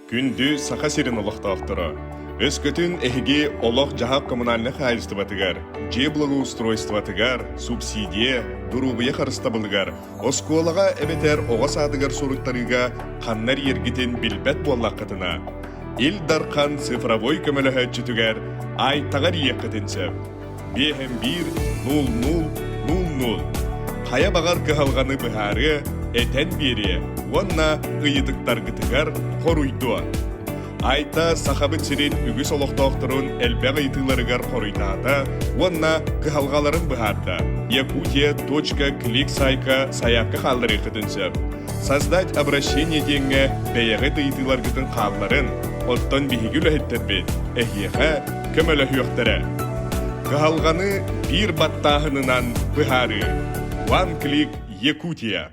Күндү Саха сирин олохтоохторо! Өскөтүн эһиги олох-дьаһах коммунальнай хаһаайыстыбатыгар, дьиэ благоустройствотыгар, субсидия, доруобуйа харыстабылыгар, оскуолаҕа эбэтэр оҕо саадыгар суруттарыыга ханна эрийэргитин билбэт буоллаххытына, Ил Дархан цифровой көмөлөһөөччүтүгэр Айтаҕа эрийиэххитин сөп. Биэһэн биир, нуул нуул, нуул нуул. Хайа баҕар кыһалҕаны быһаарыа, этэн биэриэ уонна ыйытыктаргытыгар хоруйдуо. Айта Сахабыт сирин үгүс олохтоохторун элбэх ыйытыыларыгар хоруйдаата уонна кыһалҕаларын быһаарда. Якутия точка клик саайка сайаапка хаалларыаххытын сөп. Создать обращение диэҥҥэ бэйэҕит ыйытыыларгытын хаалларын, оттон биһиги үлэһиттэрбит эһиэхэ көмөлөһүөхтэрэ. Кыһалҕаны биир баттааһынынан быһаарыы. One Click Якутия.